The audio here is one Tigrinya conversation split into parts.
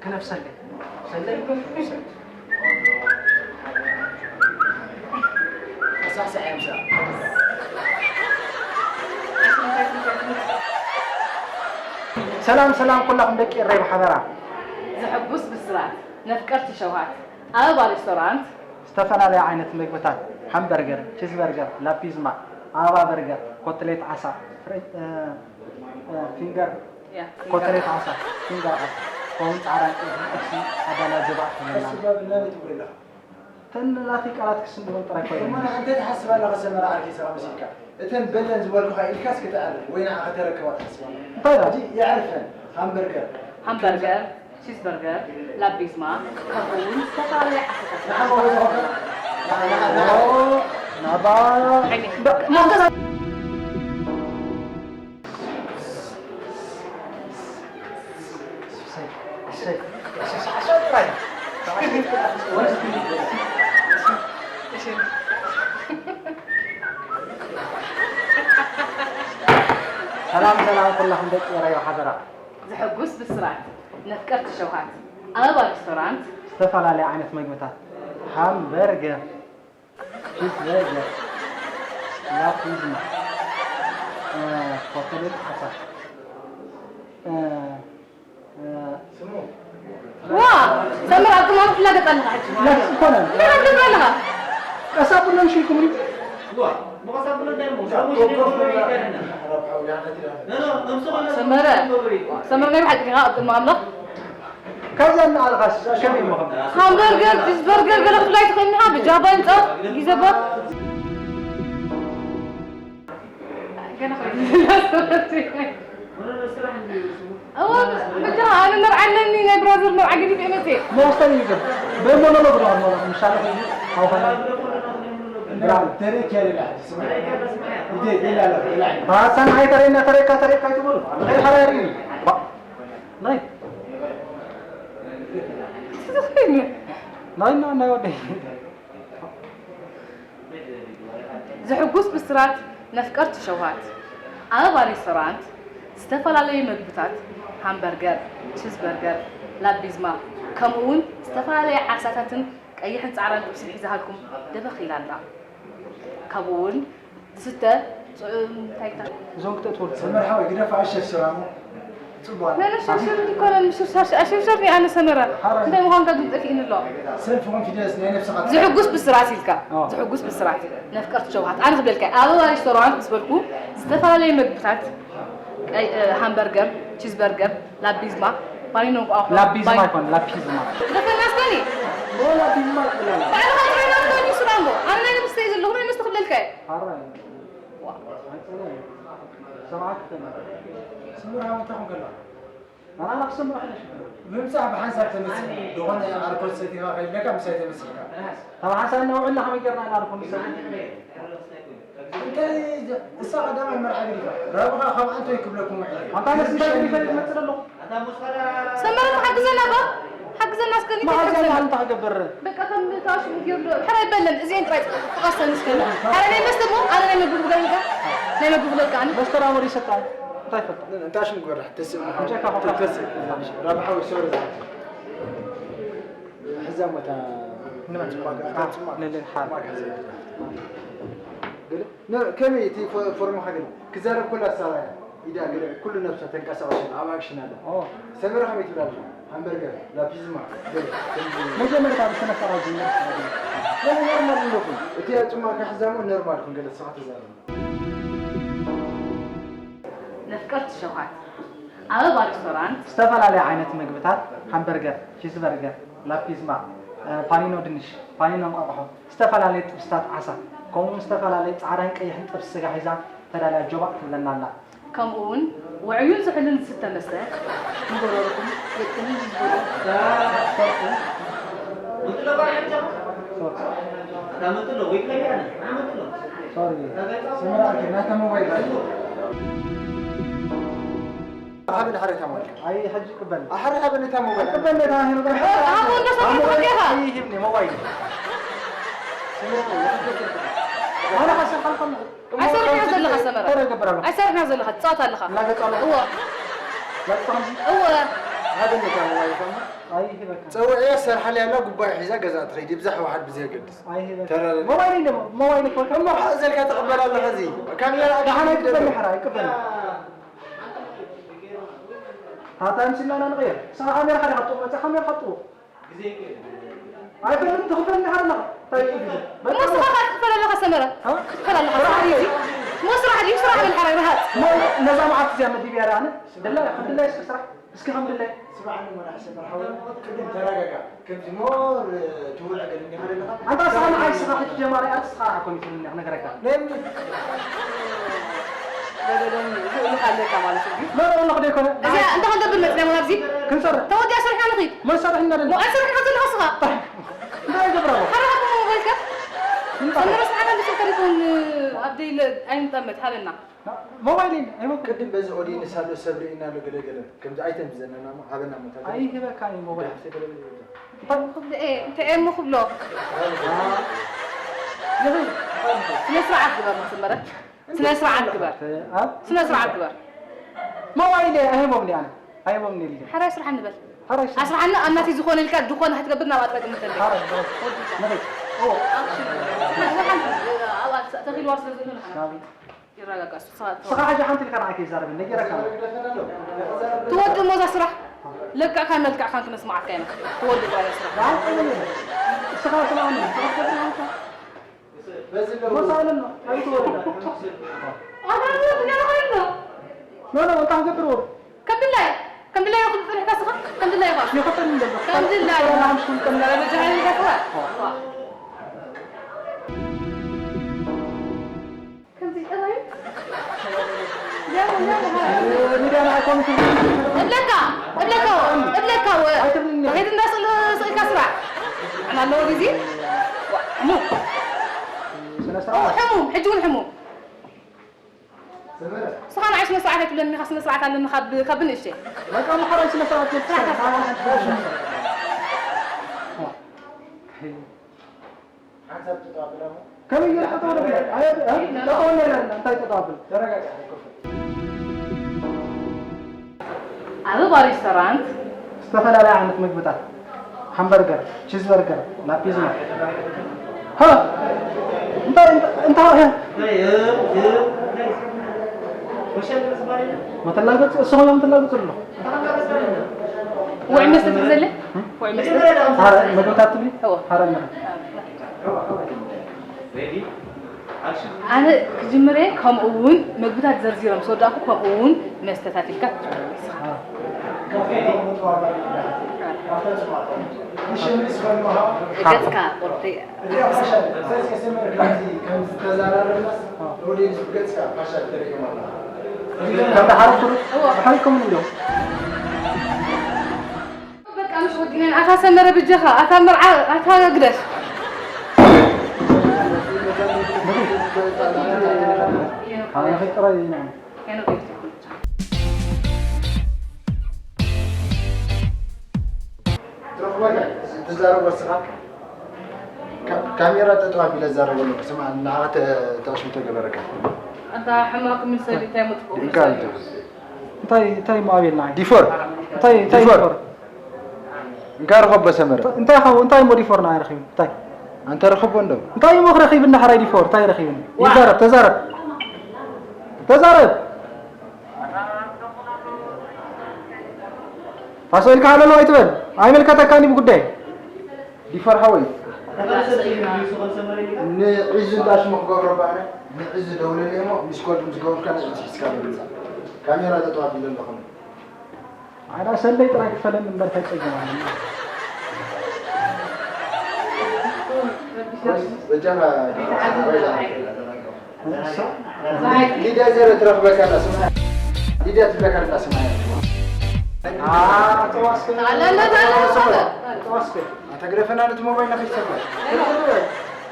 ክነፍሰለይ። ሰላም ሰላም ኩላኹም ደቂ ኤረይ ብሓበራ። ዘሐጉስ ብስራት ነፍቀርቲ ሸውሃት ኣበባ ሬስቶራንት። ዝተፈላለያ ዓይነት ምግብታት፣ ሃምበርገር፣ ቺዝበርገር፣ ላፒዝማ፣ ኣበባ በርገር፣ ኮትሌት ዓሳ፣ ፍሬ-፣ እ፣ እ፣ ፊንገር፣ ያ፣ ኮትሌት ዓሳ፣ ፊንገር ዓሳ፣ ከምኡውን ጻዕዳን ቀይሕን ጥብሲ ኣዳልያ ጀባዕ ትብለና። እተን ናተይ ቃላት ክስንድወን ጥራይ ኮይነን። እማ፣ እንታይ ትሓስብ ኣለኻ ሰመረ ዓርከይ፣ ሰላም መሲልካ? እተን በለን ዝበልኩኻ ኢልካስ ክተዕርፍ ወይ ንዓ ከተረክባ ትሓስብ ኣለኻ? እንታይ ኢላ? ሕጂ የዕርፈን። ሃምበርገር። ሃምበርገር፣ ቺዝበርገር፣ ላቢዝማ፣ ከምኡ እውን ዝተፈላለየ ዓሳታት። ንዓ፣ ንዓ፣ ንዓ፣ ንዓ። ኦ፣ ናባ። ዓይኒ። ብ-፣ ሰላም ሰላም ኩላኹም ደቂ ኤረይ ሓደራ። ዘሐጉስ ብስራት ነፍቀርቲ ሸውሃት ኣበባ ሬስቶራንት። ዝተፈላለዩ ዓይነት መግብታት፣ ሃምበርገር፣ ቺዝ በርገር፣ ላፒዝማ፣ እ፣ ኮተሌት ዓሳ፣ እ፣ እ፣ ዋ! ሰምር፣ ኣብ ጥማት ትላገጽ ኣለኻ ሕጂ። ላግጽ እኮ ነን። ትላገጽ ኣለኻ። ቀስ ኣብሎን ሽልኩም ሪ። ዋ! ብቐስ ኣብሎ እንታይ እሞ? ሰምረ፣ ሰምረ፣ ናይ ብሓቂ ዲኻ ኣብ ቅድሚ ኣምላኽ? ካብዛ እናኣልኻስ ከመይ እሞ ከም ሃምበርገር፣ ቺዝበርገር ገለ ክትብላይ ትኽእል ኢኻ፣ ብጃባ ይምጻእ፣ ግዜ ጓል። ገለ ኮይኑ። እወ፣ በጃኻ፣ ኣነ መርዓ ኣለኒ፣ ናይ ብራዘር መርዓ ገዲፈ መጽየ። መወሰኒ ይግበር። በሞኖሎግ ነው፣ ሞኖሎግ፣ ምሳሌ ኮይኑ፣ ኣውኸና። ብራም፣ ተረክ ያለ ላሕዲ፣ ስማ። ይዴ፣ ይላለ፣ ይላለ። ባሳን ሃይ ተረና፣ ተረካ፣ ተረካ ይትበሉ። ሃይ ተረሪ። ባ-፣ ናይ። ናይ፣ ናይ፣ ናይ ወደይ። ዘሕጉስ ብስራት ነፍቀርቲ ሸውሃት ኣበባ ሬስቶራንት ዝተፈላለዩ መግብታት፣ ሃምበርገር፣ ቺዝበርገር፣ ላቢዝማ፣ ከምኡ እውን ዝተፈላለየ ዓሳታትን ቀይሕን ጻዕዳን ጥብስን ሒዛሃልኩም ደበኽ ኢላ ኣላ። ካብኡ እውን ዝስተ፣ ጹ-፣ እንታይ ይታ-? እዞም ክተጥወል ሰመር ሓወይ፣ ግደፍ፣ ኣይሸርሽር ኣሞ። ጽቡቕ። ናይ ነሸርሽር እንዲኮነ፣ ምሽርሻር፣ ኣሸርሸር ኣነ ሰመረ። ሓራይ። እንታይ ምዃንካ ግን ጠፊእኒ ኣሎ። ሰልፊ ኮንፊደንስ ናይ ነብስኻ። ዘሕጉስ ብስራት ኢልካ። ኣዎ። ዘሕጉስ ብስራት። ነፍቀርቲ ሸውሃት። ኣነ ክብለልካ፣ ኣበባ ሬስቶራንት ምስ በልኩ፣ ዝተፈላለዩ መግብታት፣ ቀይ-፣ እ፣ ሃምበርገር፣ ቺዝበርገር፣ ላቢዝማ፣ ባኒኖ እንቋቑሖ፣ ላቢዝማ ባኒ-፣ ኣይኮነ፣ ላፒዝማ። ደፈናስ ከኒ? ኦ፣ ላፒዝማ ትብላለህ። ባዕልኻ ጥራይ ናትካ እዩ ስራንጎ። ኣነ ናይ መስተ እዩ ዘለኹ፣ ናይ መስተ ክብለልካ እየ። ሓራይ። ዋ። ኣይኮነን። ሰብዓ ክተና። ስምር ሃወታ ኹን ከላ። ኣና ናክሰም ራሕለ ሽግር። ምምጻእ ብሓንሳብ ተመጽእ። ዝኾነ ኣልኮል ሰቲኻ ከይብለካ ምሳይ ተመሲልካ። ካብ ሓንሳብ ነውዕልና ከመይ ጌርና ኢና ኣልኮል ንሰቲ? እንታይ እዛ ቀዳማይ መርዓ ገዲፋ? ረብኻ ካብ ኣንቶይ ክብለኩም ውዒለ። ኣንታ ነዚ እንታይ ይፈልጥ መጽእ ኣለኹ? ሰመረ፣ ሓግዘና እባ። ሓግዘና እስከ፣ እንታይ መዓዝ ሓግዘና? እያ እንታይ ክገብር? በቃ፣ ከም ታሽ ምግብ ኣሎ። ሕራይ በለን፣ እዚኤን ጥራይ ጥቐሰን እስከ። ኣረ ናይ መስተ እሞ፣ ኣረ ናይ መግቢ ብጋር ንጋ። ናይ መግቢ ብለካ ኣነ። መስተ ራሞር ይሰጣል። እንታይ ይፈልጣል? እንታይ ሽም ግበር? ተስእ። እንጨካ ኾታ። ተስእ። ራብሓዊ ሶሪ። ሕዛ ሞታ ንመን? ጽማቅ፣ አ፣ ጽማቅ። ለለ፣ ሓ። ጽማቅ ሕዛ። ገለ? ነ-፣ ከመይ እቲ ፎ-፣ ፎርምኻ ግን ክዛረብ ከሎ ኣሳባያ ኢዳ ገለ ኩሉ ነብሳ ተንቀሳቐስ ኣብ ኣክሽን ኣላ። ኦ። ሰመረ ከመይ ትብል ኣለኻ? ሃምበርገር፣ ላፒዝማ፣ ገለ። መጀመርታ ብስነ ስርዓት ጀምር። ገለ ኖርማል ኣለኹም። እቲ ኣብ ጽማቕ ካሕዛሞ ኖርማል ኩን ገለ ንስኻ ተዛረብ። ነፍቀርቲ ሸውሃት ኣበባ ሬስቶራንት። ዝተፈላለያ ዓይነት መግብታት፣ ሃምበርገር፣ ቺዝበርገር፣ ላፒዝማ፣ እ፣ ፓኒኖ ድንሽ፣ ፓኒኖ እንቋቑሖ፣ ዝተፈላለየ ጥብስታት ዓሳ፣ ከምኡውን ዝተፈላለየ ጻዕዳን ቀይሕን ጥብሲ ስጋ ሒዛ ተዳልያ ጆባእ ትብለና ኣላ። ከምኡ እውን ውዑይን ዝሑልን ዝስተ መስተ ንጎረሮኹም የጥዕም እዩ ዝብሉ። ሶሪ። ሰመራ፣ ናታ ሞባይል። ሃበኒ ሓረታ ሞባይል። ኣይ፣ ሕጂ ቅበል። ኣይ፣ ሓረ ሃበኒ እታ ሞባይል። ቅበል ነታ ሄሎ። ኣቦ፣ እንዶ ሰማዕካ ኣሞባይል ዲኻ? ኣይ፣ ሂብኒ ሞባይል። ኣነ ካሰ ሓልፋ ኣለኹ። ኣይሰርሕን ዘለኻ ሰመረ። እንታይ ይገብር ኣለኹ? ኣይሰርሕን ዘለኻ፣ ትጻወት ኣለኻ። እናገጻ ኣለኹ። እወ። እወ። ሓደ መታ ሞባይል ከማ ኣይህበካ። ጸውዕያ ሰርሓለይ ኣላ ጉባኤ ሒዛ ገዛ ትኸይድ ይብዛሕ ዋሓድ ብዘየገድስ። ኣይህበካ። ተረረ። ሞባይል ደሞ ሞባይል እኮ እሞ ሓዘልካ ትቕበል ኣለኻ እዚ። ካሜራ ደሓን ኣይቅበል ይሓራ ኣይቅበል። ታታ ምስልና ንቕየር። ስኻ ካሜራ ሓደ ካብጥቑ መጻ ካሜራ ካብጥቑ። ኣይፈልጥን ትኽፈል ኣለኻ ኣለኻ። እንታይ እዩ ግዜ? በቃ ንስኻ ኸኣ ትኽፈል ኣለኻ ሰመረ። እ? ትኽፈል ኣለኻ። ስራሕ ድዩ እዚ? እሞ ስራሕ ድዩ? ስራሕ በል ሓራይ ረሃጽ። እሞ ነዛ መዓልቲ እዚኣ መዲብያ ደኣ ኣነ? ድላያ፣ ከም ድላያ እስከ ስራሕ። እስከ ከም ድላያ። ስምዓኒ እሞ ንዓ ሰመረ ሓወይ፣ ቅድም ተረጋጋእ። ከምዚ ሞር ትውዕገል እንዲኻ ዘለኻ። ኣንታ ስኻ ንዓይ ስኻ ሕጂ ጀማሪ ኣርቲስት ስኻ ኮሚትል እንዲኻ ነገረካ። ነኒ በደለኒ፣ እዚ እልኽ ኣለካ ማለት እዩ። መርዑ እልኽ ደይኮነ። እዚኣ እንታይ ክንገብር መፂና ኣብዚ? ክንሰርሕ። ተወዲኣ ሰሪሕና ንኺድ። መን ሰሪሕና ደሊ? ሞ ኣይሰሪሕና ዘለኻ ስኻ። እንታይ ይገብራ? ሓራኻ ሞባይልካ? እንታይ? ሰመረ ስሓታ ብስልከ ይኹን ኣብ ደይለ ኣይንጠመት ሃበና። ሞባይል የለ፣ ኣይመኩ። ቅድም በዚ ኦዲየንስ ኣሎ ሰብ ርኢና ኣሎ ገለ ገለ። ከምዚ ኣይተን ብዘለና እሞ ሃበና እሞ እንታይ ኣይህበካ እዩ ሞባይል። እንታይ? እንታይ እሞ ክብሎ? እንታይ እሞ ክብሎ? ይኹን። ስነ ስርዓት ግበር መሰመረ። ስነ ስርዓት ግበር። ኣብ? ስነ ስርዓት ግበር። ሞባይል ኣይህቦም ዲኣነ። ኣይህቦም ዲኣነ። ሓራይ ስራሕ ንበል። ሓራይ ስራሕ። ኣስራሓና ኣብ ናተይ ዝኾነ ኢልካ ዝኾነ ክትገብር ናብ ኣጥረቂ ምተልካ። ሓራይ፣ ሓራይ። ወዲካ። ንኸይ። ኦ። ኣክሽን። ሓደ ወሓን፣ ኣብ ኣት-፣ ተኺልዋ ስለ ዘሎ ንሓና። ናበይ? ይረጋጋእ፣ እሱ ስኻ-፣ ስኻ ሕጂ ሓንቲ ኢልካ ንዓይ ከይዛረበኒ ነጊረካ። ትወድእ ሞዛ ስራሕ። ለክዕካን መልክዕካን ክነስምዓካ ኢና። ትወድእ ጓል ስራሕ። ንዓይ ጥቕሚ የለን። እስኻ ስምዓኒ፣ እስኻ ትገብር ኣንታ። በዚ ኣለዉ። ሞሳ ኣለና፣ ኣይትወርድ። ኣታ ትገብር ኮይኑ። ኖ፣ ኖ፣ እንታይ ክገብርዎ? ከም ድላይ፣ ከም ድላይ ይኹን፣ ጽኒሕካ ስኻ፣ ከም ድላይ ይኹን። ይኸተል እንደሎ። ከም ድላይ። ሰላም፣ ሽም ከም ደረጃ ይልካ ስኻ። ከምዚ ጥራይ? ያው፣ ያው፣ ሃይ። ሚድያ ንዓይ ኮሚቴ። እብለካ፣ እብለካ፣ እብለካ፣ ወ-፣ ኣይትብልኒ። ከይድ እንዳስእል-፣ ስእልካ ስራሕ። ኣና ኣለዎ ግዜ። ሕሙም። ስነ ስርዓት። ሕሙም፣ ሕጂ እውን ሕሙም። ስኻ ንዓይ ስነ ስርዓት ኣይትብለኒ ኢኻ፣ ስነ ስርዓት ኣለኒ ካብ፣ ካብ ንእሽተይ። በቃ፣ ምሓራይ ስነ ስርዓት የብልካ። ስራሕ ሓንሳብ ጠጠው ኣብላ እሞ። ከመይ ጌርካ ጠጠው ኣብላ? ኣየ፣ እ? ጠጠው እንበል፣ እንታይ ጠጠው ኣብላ? ተረጋጋ፣ ኣይኮፈል። ኣብ ባር ሬስቶራንት ዝተፈላለያ ዓይነት ምግብታት፣ ሃምበርገር፣ ቺዝበርገር፣ ላፒዝማ። ሃ! እንታይ፣ እንታይ፣ እንታይ፣ መተላገጽ፣ እሱ ኾይኖም መተላገጽ ኣሎ። ውዕ መስተ ትብዘለ? ውዕ መስተ? ሃረ፣ ምግብታት ትብሊ? እወ። ሃረ፣ ሃረ። ኣነ ክጅምር እየ፣ ከምኡ እውን መግብታት ዘርዚሮም ምስ ወዳእኩ፣ ከምኡ እውን መስተታት ኢልካ ክትጅምር ንስኻ። ገጽካ ቁርዲ። ከምታ ሓረፍቱ እዎ። ሓሪኩም እንዲዮም። በቃ፣ ምስ ወዲነን፣ ኣታ ሰመረ ብጀኻ፣ ኣታ መርዓ፣ ኣታ ግደፍ። ኣነ ጥራይ ኢና። ትረኽበካ፣ ትዛረብ ወስኻ። ካ-፣ ካሜራ ጠጠው ኣቢለ ዝዛረብ ኣለኹ። ስምዓ፣ ንዓኻ ተ-፣ ተዕሽም ተገበረካ። ኣንታ ሕማቕ ክምልሰሊ እንታይ መጥፍኡ እንታይ፣ እንታይ እሞ ኣቤልና? ዲፎር። እንታይ፣ እንታይ ዲፎር? ዲፎር? እንካ ርኸቦ ሰመረ። እንታይ፣ እንታይ ኸው-፣ እንታይ እሞ ዲፎር ንዓይ ረኺቡ? እንታይ? ኣንተ ርኸቦ እንዶ። እንታይ እሞ ክረኺብና ሕራይ ዲፎር? እንታይ ረኺብኒ? ዋ! ይዛረብ፣ ተዛረብ። ተዛረብ። ታስኦ ኢልካ ሃለሎ ኣይትበል። ኣይመልከተካን እዩ ብጉዳይ። ዲፈር ሓወይ። ንዒዙ እንዳ ሽሙ ክገብሮ ባዕለ፣ ንዒዙ ደውለለይ እሞ፣ ሚስ ኮል ምስ ገበርካ ንዒዙ ሒዝካ ምምጻእ። ካሜራ ጠጠው ኣቢለ ኣለኹ። ኣዳ ሰለይ ጥራይ ክፈለኒ እምበር እንታይ ጸገም ኣለኒ? በጃኻ ሊድያ ዘረ ትረኽበካ ኣላ ስምዓ። ሊድያ ትብለካ ኣላ ስምዓ። ኣላ፣ ኣላ፣ ኣላ፣ ኣላ። ኣታ ግደፈና ነቲ ሞባይል ናኺድ ሰበር።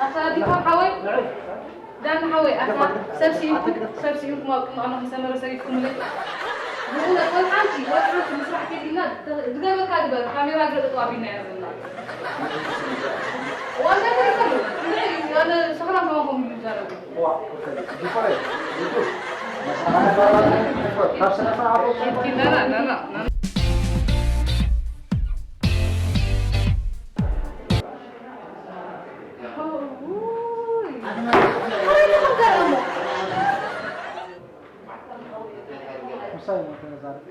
ኣታ ዲፋ ሓወይ፣ ዳን ሓወይ፣ ኣታ ሰብ ስኢንኩም፣ ሰብ ስኢንኩም ኣብ ቅድሚ ኣምላኽ ንሰመረ ሰሪትኩምለይ። ብእውነት ወላ ሓንቲ፣ ወላ ሓንቲ ምስራሕ ከይድና፣ ድገመካ ግበር፣ ካሜራ ገለ ጠጠው ኣቢልና ኢና ዘለና። ዋና ከይከሉ፣ እንድዒ፣ ዋና ሰኽራም ከማኹም ይዛረቡ። ዋ፣ ዲፋ፣ ዲፋ። ካብ ስነ ስርዓት ወጻኢ ምሳይ ነው ተዛረብ።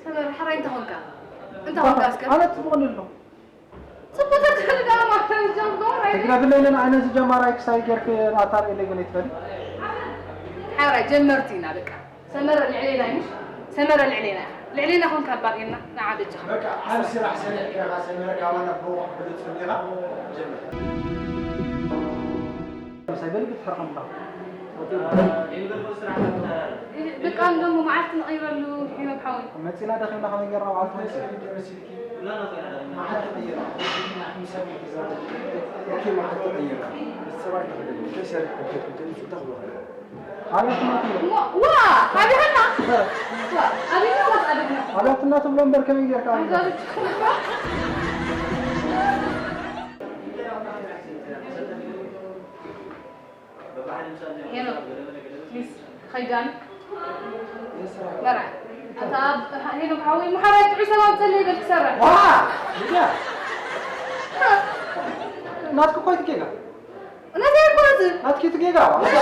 ሰመረ፣ ሕራይ እንተ ኾንካ፣ እንተ ኾንካ እስከ? ኣነ ጽቡቕ ንሎ። ጽቡቕ ተትብል ደኣ ማለት ጀምሮ። ትግረብለይ ለና ኣነ እዚ ጀማራይ ክሳይ ገርክ ኣታር የለይ ገለ ይትበል። ሕራይ ጀመርቲ ኢና በቃ። ሰመረ ልዕሌና እዩ። ሰመረ ልዕሌና። ልዕሌና ኾንካ ባርኤና ንዓ በጃኻ። በቃ ዓቢ ስራሕ ሰሪሕካ ኢኻ ሰመረ፣ ካባና ብሩኽ ብሉጽ ኢኻ። ጀመር። ምሳይ በል ክትሕርቀም ኣለኻ። በቃ እንደሞ መዓልቲ ንቐይረሉ ሄኖክ ሓወይ። መጺና ደኺምና ከመይ ጌርና መዓልቲ ንወስድ? መዓልቲ ቀይርና። ምሳይ ተዛረብ። ኦኬ፣ መዓልቲ ቀይርና። ምስ ሰብኣይ ተኸደን። እንታይ ሰሪሕኩም ከድኩም? እንታይ ምስ ተኽብሩ? ኣቤት እናት ይብሎ። ዋ፣ ዋ፣ ኣቤት እና። ዋ፣ ኣቤት እና፣ ዋ፣ ኣቤት እና። ኣቤት እናት ብሎ እምበር ከመይ ጌርካ ኣቤት? ሄኖክ፣ ፕሊዝ፣ ኸይዳን። መርዓ። ኣታ ኣብ-፣ ሄኖክ ሓወይ፣ ምሓራይ ጥዑይ ሰላም ጸለይ በል ክሰርሕ። ዋ! ልድያ! ናትኪ እኮ ኣይትጌጋ። ናተይ እኮ እዚ። ናትኪ ትጌጋ። ንሳ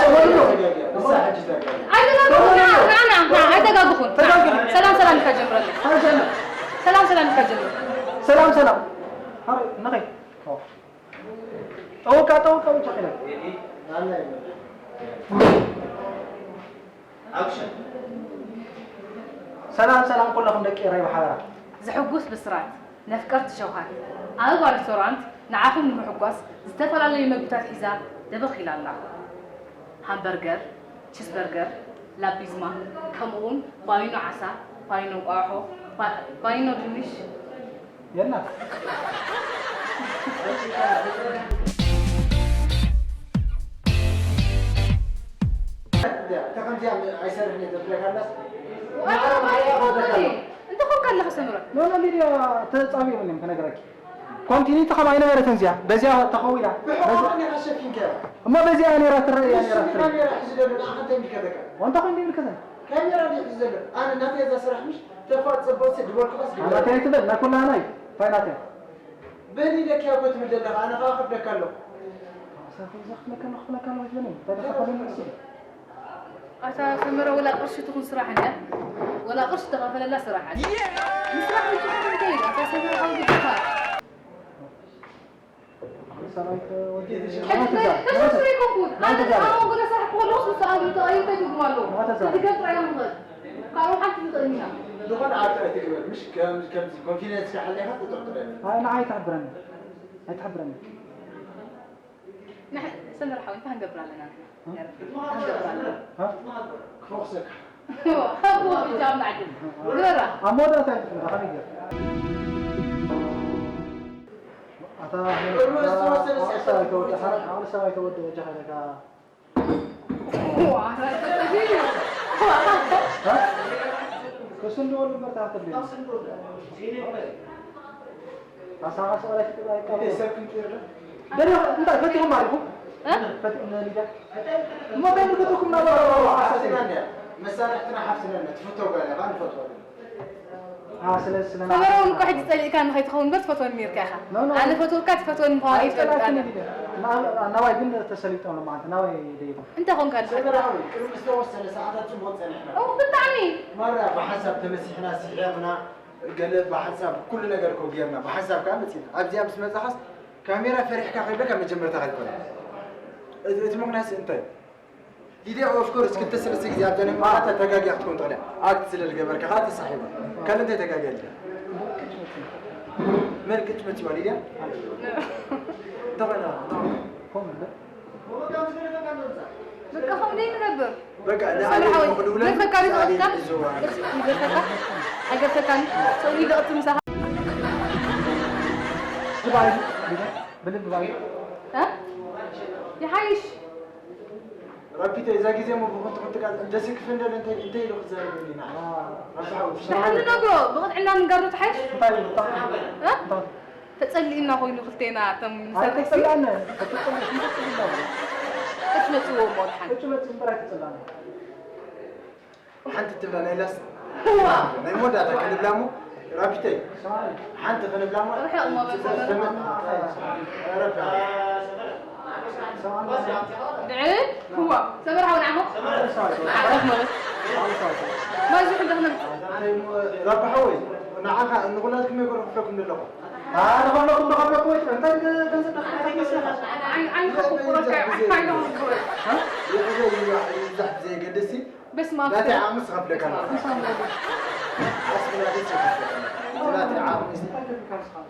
ሕጂ ተርጋ። ኣይተጋግኹን፣ ና፣ ና፣ ና፣ ና፣ ኣይተጋግኹን። ና። ተጋግኺ። ሰላም፣ ሰላም ኢልካ ጀምረለይ። ሰላም፣ ሰላም። ሰላም፣ ሰላም ኢልካ ጀምር። ሰላም፣ ሰላም። ሃይ፣ ንኸይ። ጠውቃ፣ ጠውቃ ብቻ ኺዳ። ሰላም፣ ሰላም ኩለኹም ደቂ ኤረይ ብሓበራ። ዘሕጉስ ብስራት፣ ነፍቀርቲ ሸውሃት፣ ኣበባ ሬስቶራንት ንዓኹም ንምሕጓስ ዝተፈላለዩ መግብታት ሒዛ ደበኽ ኢላ ኣላ። ሃምበርገር፣ ቺስበርገር፣ ላቢዝማ፣ ከምኡውን ባኒኖ ዓሳ፣ ባኒኖ እንቋቑሖ፣ ባ-፣ ባኒኖ ድንሽ፣ የላ። እታ ከምዚኣ ኣይሰርሕን እየ ዘብለካ ኣላስ። ዋላ ማርያ ማርያ ኾተት። እንተ ኾንካ ኣለኻ ሰምረ። ኖ፣ ኖ፣ ሊድያ ተጻቢኦምኒ እዮም ክነግረኪ። ኮንቲኒቲ ከም ኣይነበረትን እዚኣ፣ በዚኣ ተኸዊላ። ብሕቆ በዚ-፣ ከመይ ከሸፊንከ? እሞ በዚኣ ነይራ ትረአ እያ ነይራ እሱ ትረአ። ካሜራ ሒዙ ዘሎ ንዓኻ እንታይ ይምልከተካ? ወንታ ኾይኑ ይምልከተን። ካሜራ ድዩ ሒዙ ዘሎ? ኣነ ናተይ እዛ ስራሕ ምሽ ተፋ ጽቡቅ ሲ ድበልኩ ቀስ ግበል። ናተይ ኣይትበል፣ ናይ ኩላህና እዩ። እንታይ ናተይ? በል ኢለኪ እኮ ትብል ዘለኻ፣ ኣነ ኸኣ ከብደካ ኣለኹ። ኣሳኺ እዛ ክፍለካ ኣለኹ፣ ክፍለካ ኣለኹ ኣይትበለኒ። እንታይ ደኣ ተኸብለኒ እሱ? ኣታ ሰመረ ወላ ቅርሺ ትኹን ስራሕ እንድያ። ወላ ቅርሺ ተኸፈለላ ስራሕ እንድያ። ንስራሕ ምጭ እንታይ ኢሉ? ኣታ ሰመረ ሓው ግድኻ። ሰራዊት ወዲ ተሰስሪ ኮንኩን። ኣነ ተዛረብ። ኣሁን ጉዳ ስራሕ ክወልስ ምስ ኣሉ ተኣዩ እንታይ ትርጉም ኣለዎ? ተዛረብ። ክትገብ ጥራይ እዮም ንኽእል። ካልኦም ሓንቲ ንኽእል ኢና። ዝኾነ ዓርኪ ኣይትግበር። ምሽ ከም፣ ከምዚ ኮንፊደንስ ሓሊኻ ትጥርጥር። ኣይ፣ ንዓይ ኣይትሕብረኒ። ኣይትሕብረኒ። ንሕ-፣ ሰመረ ሓወይ፣ እንታይ ክንገብር ኣለና ንሕና? እ? እንታይ ክንገብር ኣለና? እ? ክፈኹሰካ። ሃቦ ብጃም ናዕዲ። ግበራ። ኣብ መወዳእታ እዩ ዝፍለጥ፣ ከመይ ገይሩ? ኣታ ቅድሚ ዝተወሰነ ዓቕሊ ሰዓት ሰብ ኣይተወድእ፣ ክኸውን ዓቕሊ ሰብ ኣይተወድእ፣ በጃኻ ኢለካ። ዋ፣ ኣታ ተጸጊቡ። እ? ክስንድወሉ እምበር ተኸተል። ኣሳኻሲ ቆልዓ ይፍቅር ኣይቃወም። እንዴ፣ ሰብ ክንቅይር ዶ? ደለ፣ እንታይ ፈቲኹም ኣለኹም? እ? ፈቲኹም ንሊዳ? እሞ እንታይ ምልከተኩም ናበራ? ሓፍትና እንድያ። መሳርሕትና ሓፍትና እንድያ። ትፍቶ ጓል እያ፣ ንፈትዋ። አ፣ ስለ፣ ስለ ሰመረ እውን እኮ ሕጂ ጸሊእካ ንኸይትኸውን እምበር ትፈትወኒ ነይርካ ኢኻ። ኖ፣ ኖ። ኣነ ፈትወካ ትፈትወኒ ምዃኑ ኣይፈልጣን። ኣይጸላእክን ሊዳ። ና-፣ ናባይ ግን ተሰሊጦም ሎማዓንቲ። ናባይ ደይቦም። እንታይ ኾንካ ልካ? ሰመረ ሓወይ፣ ቅድሚ ዝተወሰነ ሰዓታት ጽቡቕ ጸኒሕና። ኦ፣ ብጣዕሚ። ማራ ብሓንሳብ ተመሲሕና፣ ስሒቕና። ገለ ብሓንሳብ ኩሉ ነገር እኮ ጌርና፣ ብሓንሳብ ከኣ መጺና። ኣብዚኣ ምስ መጻኻስ ካሜራ ፈሪሕካ ከይብለካ መጀመርታ ከይኮነ። እቲ፣ እቲ ምኽንያትስ እንታይ? ሊድያ ኦፍ ኮርስ ክልተ ሰለስተ ግዜ ኣብዛ ናይ መዓልታ ተጋግያ ክትኮን ትኽእል እያ። ኣክት ስለ ዝገበርካ ከኣ ተሳሒባ። ካልእ እንታይ ተጋግያ ኣላ? መን ቅጭ መጺዋ ሊድያ? እንታይ ኮይና? እንታይ ኮይና? በቃ ከምኡ ዘይንገብር። በቃ ንዓሊ ሰምሓዊ፣ ምኽድውለን ንዓሊ ይዝዋ። ይገርፈካ? ይገርፈካ? ኣይገርፈካን? ሰው ይደቕት ምሳኻ። ብልብ ባይ። እ? ይሓይሽ። ረቢተ፣ እዛ ግዜ እሞ ብኽንቱ ክንትቃል እንተ ስክፍ እንደለ እንተ፣ እንተ ኢሉ ክዛረበኒ ንዓ። ረቢ ሓወይ፣ ሽሕ ንነግሮ፣ ብቕጥዕና ንጋሮ ትሓይሽ። እንታይ ኢሉ? እ? እንታይ? ተጸሊእና ኮይኑ ክልቴና እቶም ንሰርሕ ሲ። ኣይተጸላእነ፣ ኣይተጸላእነ፣ ኣይተጸላእነ። እጭ መጽዎ እሞ ድሓን። እጭ መጽ እምበር ኣይተጸላእነ። ሓንቲ ትብላ ናይ ላስ እዋ ናይ መወዳእታ ክንብላ እሞ ራፒተይ ሓንቲ ክንብላ እሞ ርሕቕ እሞ በል ሰመር። ድዕል እዋ ሰመር ሓው ንዓኹም ዓረፍ ማለት ማዚ ክንደኽነም ራቢ ሓወይ ንዓኻ ንኹላትኩም የጎርፍለኩም ዘለኹ ኣነ ከለኹም ዶ ከለኩ ወይ እንታይ ገንዘብ ዳኻ እንታይ ገሰኻ ዓይን ዓይን ከቁቁረካ ዓይን ከቁቁረካ ይሕዘ ይብዛሕ ብዘየገድስ በስመ ኣብ ናተይ ዓቕምስ እኸፍለካ ኣለኹ። ዓስቢ ናተይስ እኸፍለካ ኣለኹ። እቲ ናተይ ዓቕምስ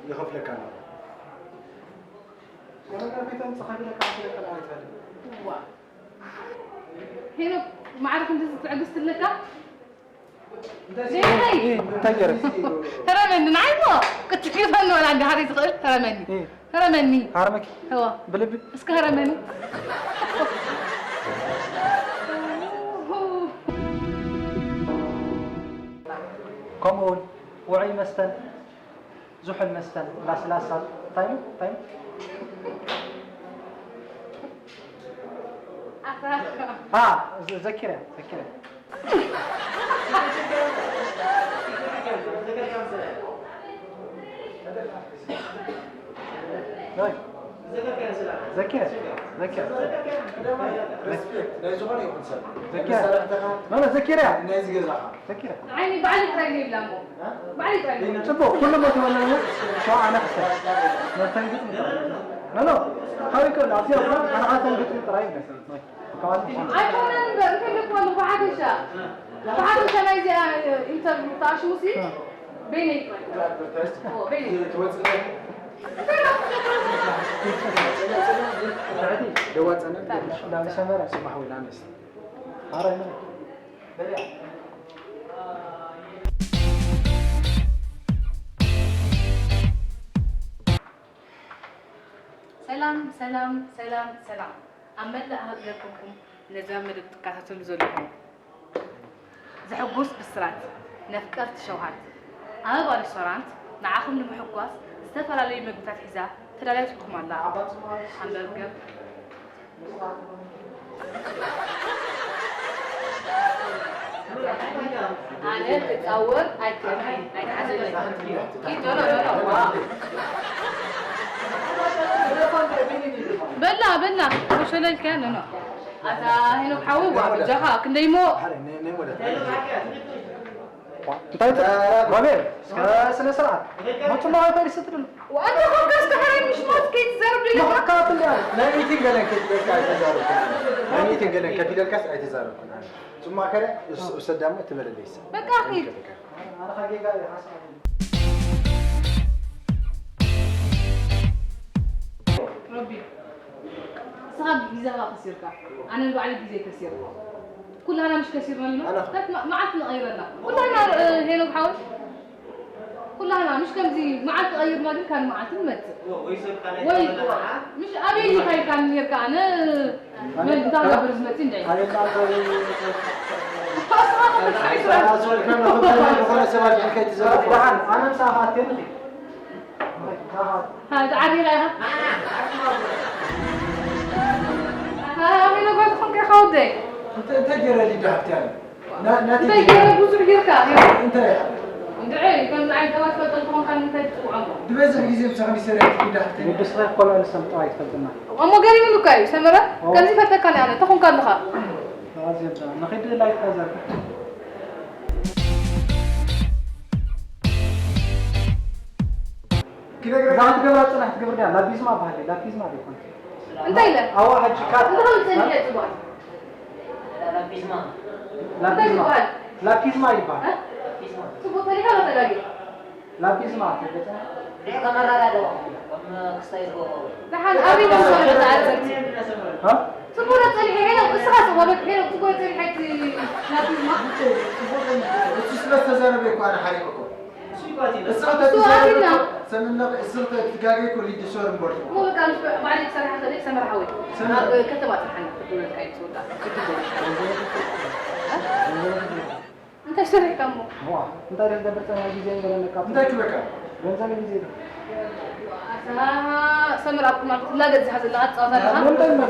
ይኸፍለካ ኣለኹ። ዋ። ሄኖክ ማዕረ ክንድዚ ትዕግስቲ ኣለካ? እንታይ ገይረ? ተረመኒ ንዓይ እሞ ክትግበኒ ወላ እንዲ ሃሪ ዝኽእል ተረመኒ። ተረመኒ። ሃረመኪ? እዋ። ብልቢ? እስከ ሃረመኒ። ከምኡ እውን ውዑይ መስተን ዝሑል መስተን ላስላሳ እንታይ እዩ? እንታይ እዩ? ኣታ። አ፣ ዘ- ዘኪረ፣ ዘኪረ። ዘኪረ፣ ዘኪረ። ናይ ዝኾነ ይኹን ሰብ ዘኪረ። መሳርሕትኻ ኖ፣ ኖ፣ ዘኪረ። ናይዚ ገዛኻ ዘኪረ። ዓይኒ ባዕሊ ጥራይ ዘይብላ እሞ። ባዕሊ ጥራይ ዘይብላ። ጽቡቕ፣ ኩሉ ቦታ ወለለ ሸዋ ኣነ ክሰብ። መስተንግጥ ምጥራይ። ኖ፣ ኖ፣ ካበይ ክእል? ኣብዚኣ እኮ ኣነ ኣስተንግጥ ጥራይ ይብለኒ። ኣይኮነን እምበር፣ እንታይ ኢለኩም ኣለኹ? ብሓፈሻ፣ ብሓፈሻ ናይዚኣ ኢንተርቪው ተኣሽሙሲ፣ በይነይ ጥራይ። ኦ፣ በይነይ። ትወጽእ እንታይ ኢለኩም? ደዋጸና፣ ላም ሰመረ፣ ጽባሕ ወይ ላምስ። ኣረ፣ ምን? ሰላም ሰላም ሰላም ሰላም ኣብ መላእ ሃገር ኮንኩም ነዛ መደብ ትከታተሉ ዘለኹም ዘሕጉስ ብስራት ነፍቀርቲ ሸውሃት ኣበባ ሬስቶራንት ንዓኹም ንምሕጓስ ዝተፈላለዩ ምግብታት ሒዛ ተዳልያትልኩም ኣላ። ሃምበርገር ኣነ ክጻወር ኣይክእልን ኣይትሓዘለይ። ኪድ ኖ ኖ ኖ ኖ ዋ በላ በላ ወሸለልካ ኖ ኖ ኣታ ሄኖክ ሓወይ ዋ በጃኻ ክንደይሞ እንታይ ተ- ሮቤል እስከ ስነ ስርዓት መቱማ ሆቴል ስትድል ዋንተ ኮንካ እስከ ሓራይ ምሽ ሞት ከይትዘርብ ኢለ ንኽካት እንዲ ኣለ ናይ ሚቲንግ ገለን ከፊለልካ ኣይተዛረብኩን ናይ ሚቲንግ ገለን ከፊለልካስ ኣይተዛረብኩን ኣነ ጽማ ከረ እሰዳሞ ትበለለይሰ በቃ ኺድ ኣረኻ ጌጋ እዩ ሓሳብ ረቢ ንስኻ ግዜኻ ከሲርካ ኣነ ንባዕሊ ግዜ ከሲር ኩላና ምሽ ከሲርና ኣለና ኣነ- ታት ማ- መዓልቲ ንቐይረላ ኩላና እ፣ ሄኖክ ሓወይ ኩላና ምሽ ከምዚ መዓልቲ ቀይርና ግን ካብ መዓልቲ ንመጽእ ወይ ወይ ምሽ ኣበይ ኢኻ ኢልካ ኔርካ ኣነ መን እንታይ ነበር ዝመጽእ እንደ ኣበይ መዓልቲ ኣስኻ ክትሓስራ ኣዞልካ ንኽብላ ዝኾነ ሰባት ሕልከ ትዘርፎ ደሓን ኣነ ምሳኻ ኣትየኒ ሃ ተዓሪኻ ኢኻ ሃ ኣበይ ነበር ዝኾንካ ኢኻ ወደይ እንታይ ገይረ ሊዳ ሃብትያለ እንታይ ገይረ ብዙሕ ጌርካ እንታይ እንድዒ ከምዚ ዓይነት ሰባት ትፈልጦ እንተኾንካ ንምንታይ ትፅውዖም ድበዝሕ ግዜ ምሳኻ ሚሰሪያ ትጉዳሕቲ ንስኻ ኮላ ንሰምጠው ኣይትፈልጥና እሞ ገሪሙን እኳ እዩ ሰመረ ከምዚ ፈተካ ናይ ኣነ ተኾንካ ኣለኻ ኣዝየዳ ንኺድ ላይት ተዘርግሕ እዛ ክትገብራ ፅናሕ ትገብር ድያ ላቢዝማ ባህሊ ላቢዝማ ዘይኮነ እንታይ ኢለ ኣዋ ሕጂ ካብ እንተኸም ፅንሕ ፅቡቅ ላፒዝማ። ላፒዝማ። ላፒዝማ ይባሃል። ላፒዝማ። ጽቡቅ ተሪኻ ተጋጊ። ላፒዝማ ተገጸ። ሪዕ ከመራዳድኦ ከም ክስታይ ዝገብሮ። ደሓን ኣበይ ደምሰሉ ተኣዘብቲ? ሃ? ጽቡቅ ጸኒሐ ሄሎ እስኻ ጽቡቅ ሄሎ ጽቡቅ ጸኒሐ እቲ ላፒዝማ። እሱ ስለ ዝተዛረበ እኮ ኣነ ሓሪቀ እኮ። እሱ ኣቢልና። ሰምና እሱ ተጋገይ እኮ ሊድ ሶር እምበር። እሞ በቃ ምስ ባዕለይ ክሰርሕ ክእል ሰመር ሓወይ። ሰመር። ናብ ከተማ ጽንሓና ክትብለካ እዩ ትወዳ። ክትብለካ። እንታይ ሰሪሕካ እሞ? ዋ፣ እንታይ ደስ ደብር ጸና ግዜ እንደለካ። እንታይ ክበካ? ገንዘብ ግዜ። ኣታ ሰመር ኣብ ኩማር ትላገጽ ዝሓዘላ ኣጻዋታ ኣለኻ? ምንድን ነው?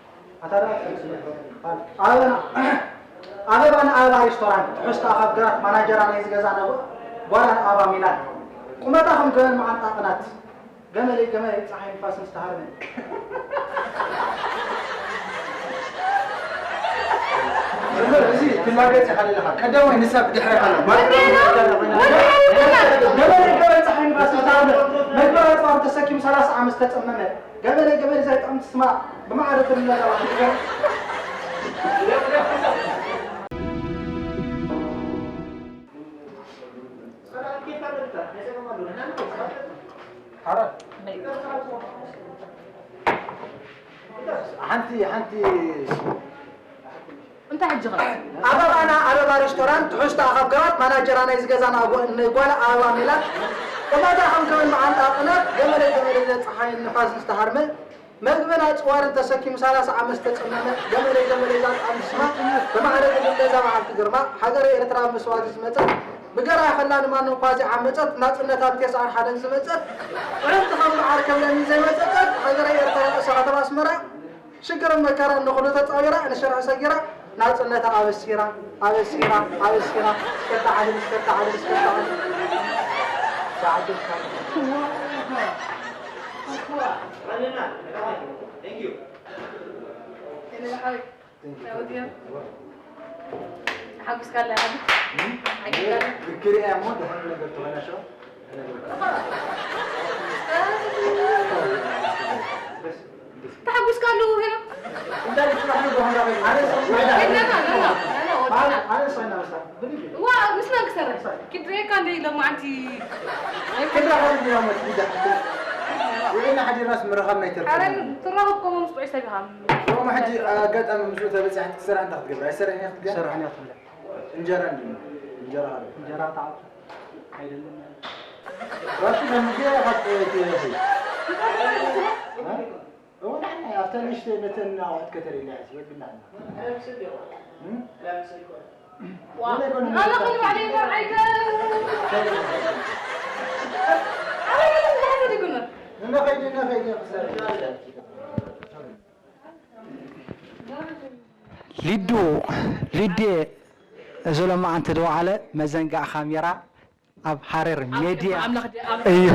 ኣታ ደኣ ትፈልጥ ኣለኻ። ኣበባ ኣበባ ንኣበባ ሬስቶራንት ትሕዝቶ ኣኻብ ግራት ማናጀራ ናይዚ ገዛ ነቦ ጓላ ንኣበባ ሚላን ቁመታ ከም ገበን መዓንጣ ቅናት ገመለይ ገመለይ ጸሓይ ንፋስን ዝተሃርመ። እዚ ትላገጽ ኢኻ ዘለኻ። ቀዳማይ ንሳ ብድሕሪኻ ኣላ። ገመለይ ገመለይ ጸሓይ ንፋስን ዝተሃርመ መግቢ ኣጽዋር ተሰኪሙ ሰላሳ ዓመት ዝተጸመመ ገመለይ ገመለይ ዘይጥዕምቲ ስማ ብማዕረ ትብለላ። ሓንቲ ሓንቲ እንታይ ሕጂ ኸ? ኣበባና ኣበባ ሬስቶራንት ትሕዝቶ ኣኻብ ግራት ማናጀራ ናይዚ ገዛ ንጓል ኣበባ ሜላት ቁመታ ከም ገበን መዓንጣ ቅናት ገመለይ ገመለይ ጸሓይን ንፋስን ዝተሃርመ መግብን ኣጽዋርን ተሰኪሙ ሰላሳ ዓመት ዝተጸመመ ገመለይ ገመለይ ዛጣም ስማ ብማዕረ ግድም ገዛ በዓልቲ ግርማ ሃገረ ኤርትራ ኣብ መስዋእቲ ዝመጸት ብገራ ከላ ንማንም ኳዚ ዓመጸት ናጽነት ኣብ ቴስዓን ሓደን ዝመጸት ጥዕምቲ ከም መዓር ከም ለሚን ዘይመጸጸት ሃገረ ኤርትራ ርእሰ ከተማ ኣስመራ ሽግርን መከራን ንኹሉ ተጻዊራ ንሽርሒ ሰጊራ ናጽነታ ኣበሲራ ኣበሲራ ኣበሲራ እስከ ተዓልል እስከ ተዓልል እስከ ተዓልል ሰዓት ሓጉስካ ኣላ ሓጉስካ ኣላ። ክሪኣ እሞ ዝኾነ ነገር ተበላሸወ። ተሓጉስካ ኣለዉ ሄኖክ። እንታይ ጽባሕ ንግሆ እንዳበሉ። ኣነ ሰው ሄኖክ፣ ሄኖክ፣ ሄኖክ፣ ወድና። ኣነ ሰው እናበሳ። ብልዩ። ዋ፣ ምስና ክሰርሕ። ኪድሬካ እንደ ኢሎም ኣንቲ። ክድረኻ እንዲና ሞት ቢዛ። ውዒልና ሓዲርናስ ምርኻብ ናይ ተርፍ። ኣረ፣ ትራኸብ ኮሞ ምስ ጥዑይ ሰብ ኢኻ። ሮማ ሕጂ ኣጋጣሚ ምስኡ ተበጺሓ ክትሰርሕ እንታይ ክትገብር? ኣይሰርሕን እያ ክትገብር? ኣይሰርሕን እያ ክትብላ። እንጀራ እንድዩ። እንጀራ ሃበ። እንጀራ ተዓብ። ኣይደለም። ራሱ ለምጌ ኻብ ጥዑይ ትበልሒ። እ? እወ፣ ንሕና ኣብታ ንእሽተይ ነተን ኣቑሑት ከተርእይና እያ ዝበልኩና። እም? ዋ፣ ኣነ ኹሉ ባዕለይ ይሰርዓይከ። ኣነ ግን ዝሓሰብ ይግምር። እነ ኸይደ፣ እነ ኸይደ ክሰርሕ። ሊዱ፣ ሊዴ፣ እዚ ሎማዓንቲ ዝወዓለ መዘንጋዕ ካሜራ ኣብ ሃረር ሜድያ እዩ።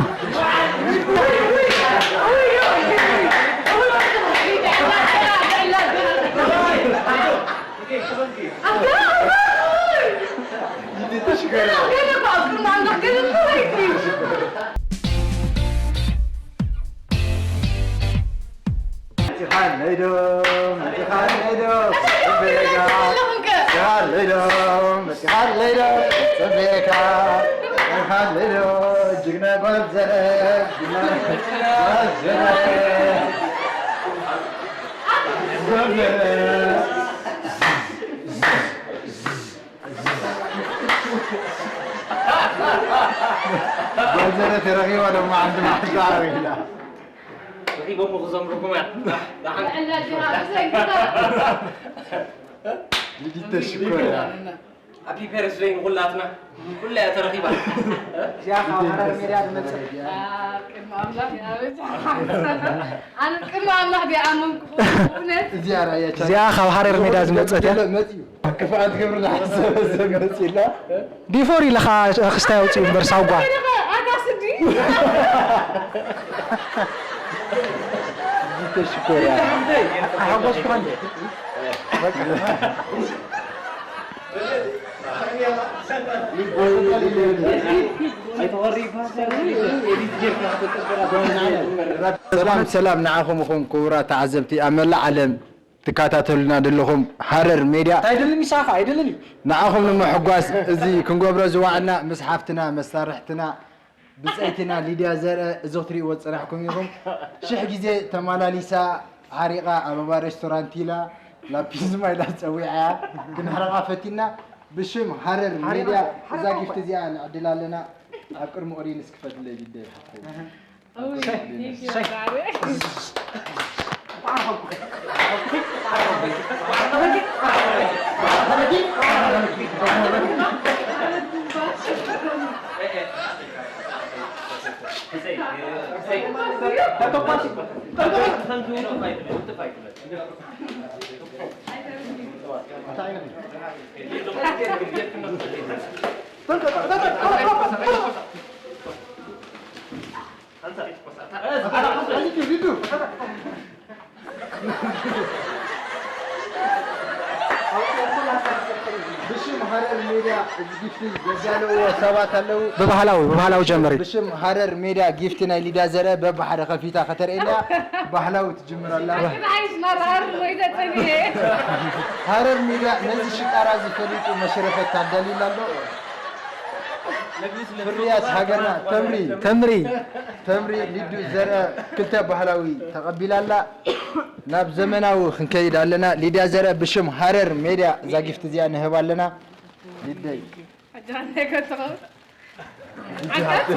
ጅግና ጓል ዘረ፣ ጅግና ጓል ዘረ። ጓል ዘረ ተረኺባ ድማ ዓንዲ መዓልቲ ዓቢላ። ረኺቦም ክዘምርኩም እያ። ደሓን። ሊዲተ ሽኮር እያ። ሃፒ በርዝደይ ንኹላትና። ኩላ እያ ተረኺባ። እዚኣ ካብ ሃረር ሜድያ ዝመጸት። ኣብ ቅድሚ ኣምላኽ እያ። ኣነ ቅድሚ ኣምላኽ ድኣ ኣመንኩ። እውነት። እዚኣ ራእያ ቻነል። እዚኣ ካብ ሃረር ሜድያ ዝመጸት እያ። መጽዩ። ክፍኣት ክብሪ ዝሓሰበ ሰብ መጽዩላ። ዲፎር ኢልኻ ክስታይ ኣውጽኡ እምበር ሳጓ። ኣታ ስዲ። ሊዲተ ሽኮር እያ። ሓጎስኩ እንዴ? ሰላም ሰላም ንዓኹም ይኹን ክቡራት ተዓዘብቲ ኣብ መላእ ዓለም ትከታተሉና ዘለኹም ሃረር ሜድያ። ኣይደልን ምሳኻ፣ ኣይደልን እዩ። ንዓኹም ንምሕጓስ እዚ ክንገብሮ ዝወዓልና ምስ ሓፍትና መሳርሕትና ብጸይትና ሊድያ ዘርአ እዚ ክትርእይዎ ዝጸናሕኩም ኢኹም። ሽሕ ግዜ ተማላሊሳ ሓሪቓ ኣበባ ሬስቶራንት ኢላ ላፒዝማ ኢላ ጸዊዓያ ክንሕርቓ ፈቲና። ብሽም ሃረር ሓሪቓ፣ ሜድያ ሓሪቓ እዛ እኮ። ጊፍት እዚኣ ንዕድላ ኣለና። ኣብ ቅድሚ ኦዲየንስ ክፈትለይ ግደ ይሓፍተይ። ብሽም ሃረር ሜድያ ዝግፍት ዘዳለዎ ሰባት ኣለዉ። ብባህላዊ፣ ብባህላዊ ጀምሪ። ብሽም ሃረር ሜድያ ጊፍቲ ናይ ሊዳ ዘርአ በብሓደ ከፊታ ከተርእየና እያ። ባህላዊ ትጅምር ኣላ። ሃረር ሜድያ ነዚ ሽጣራ ዝፈሊጡ መሽረፈት ታዳልዩላ ኣሎ። ፍርያት ሃገርና ተምሪ። ተምሪ። ተምሪ ሊዱ ዘርአ ክልተ ባህላዊ ተቐቢላ ኣላ። ናብ ዘመናዊ ክንከይድ ኣለና። ሊድያ ዘርአ ብሽም ሃረር ሜድያ እዛ ጊፍት እዚኣ ንህብ ኣለና። ሊደይ። ሕጂ ኣንታይ ከትኸውን? ዓካት?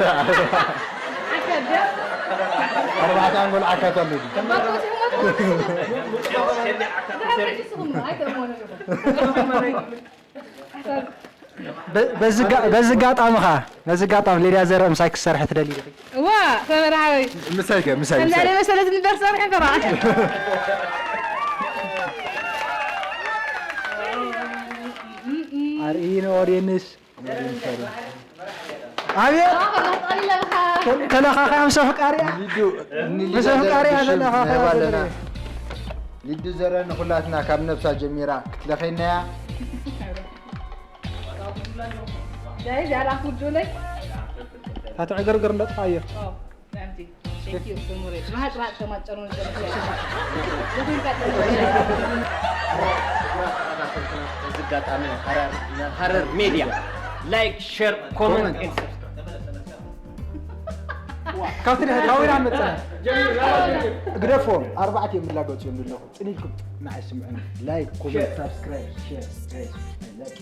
ዓካት ድያ? ኣርባዕተ ኣንጎል ዓካት ኣሎ ድዩ? ባኮ ሲኹም ኣትኹም። ድሕሪ ሕጂ ስኹም ኣይተእምኑ። በ-፣ በዚ ጋ-፣ በዚ ኣጋጣሚ ኸዓ፣ በዚ ኣጋጣሚ ሊድያ ዘርአ ምሳይ ክትሰርሒ ትደልዪ ዲኺ? እዋ፣ ሰመረ ሓወይ። ምሳይ ከ፣ ምሳይ፣ ከምዚ ምሳይ። ዓይነት መሰለት ንበር ሰርሐ ፈራ። ኣርእዪ ንኦድየንስ። ኣቤት! ተለኻኺያ ምስ ኣፍቃሪኣ። ሊዱ፣ ምስ ኣፍቃሪኣ ተለኻኺያ። ሊዱ ዘረ ንኹላትና ካብ ነብሳ ጀሚራ ክትለኸይና እያ። ጋይዝ፣ ያላ ኩዱለይ። እታ ትዕግርግር እንዶ ጥፋዮ። ኦ፣ ናምቲ። Thank you፣ ስሙሪ። ባህ፣ ባህ፣ ተማጨሩ፣ ተማጨሩ። በዚ ኣጋጣሚ ሃረር፣ ሃረር ሜድያ ላይክ፣ ሸር፣ ኮመንት፣ ኤንድ ሰብስክራይብ። ካብቲ ድሕሪ ካሜራ መጸና። ግደፎም፣ ኣርባዕተ እዮም ዝላገጹ እዮም ዘለኹ። ጽን ኢልኩም ንዓይ ስምዑኒ። ላይክ፣ ኮመንት፣ ሳብስክራይብ፣ ሸር፣ ጋይስ፣ ላይክ።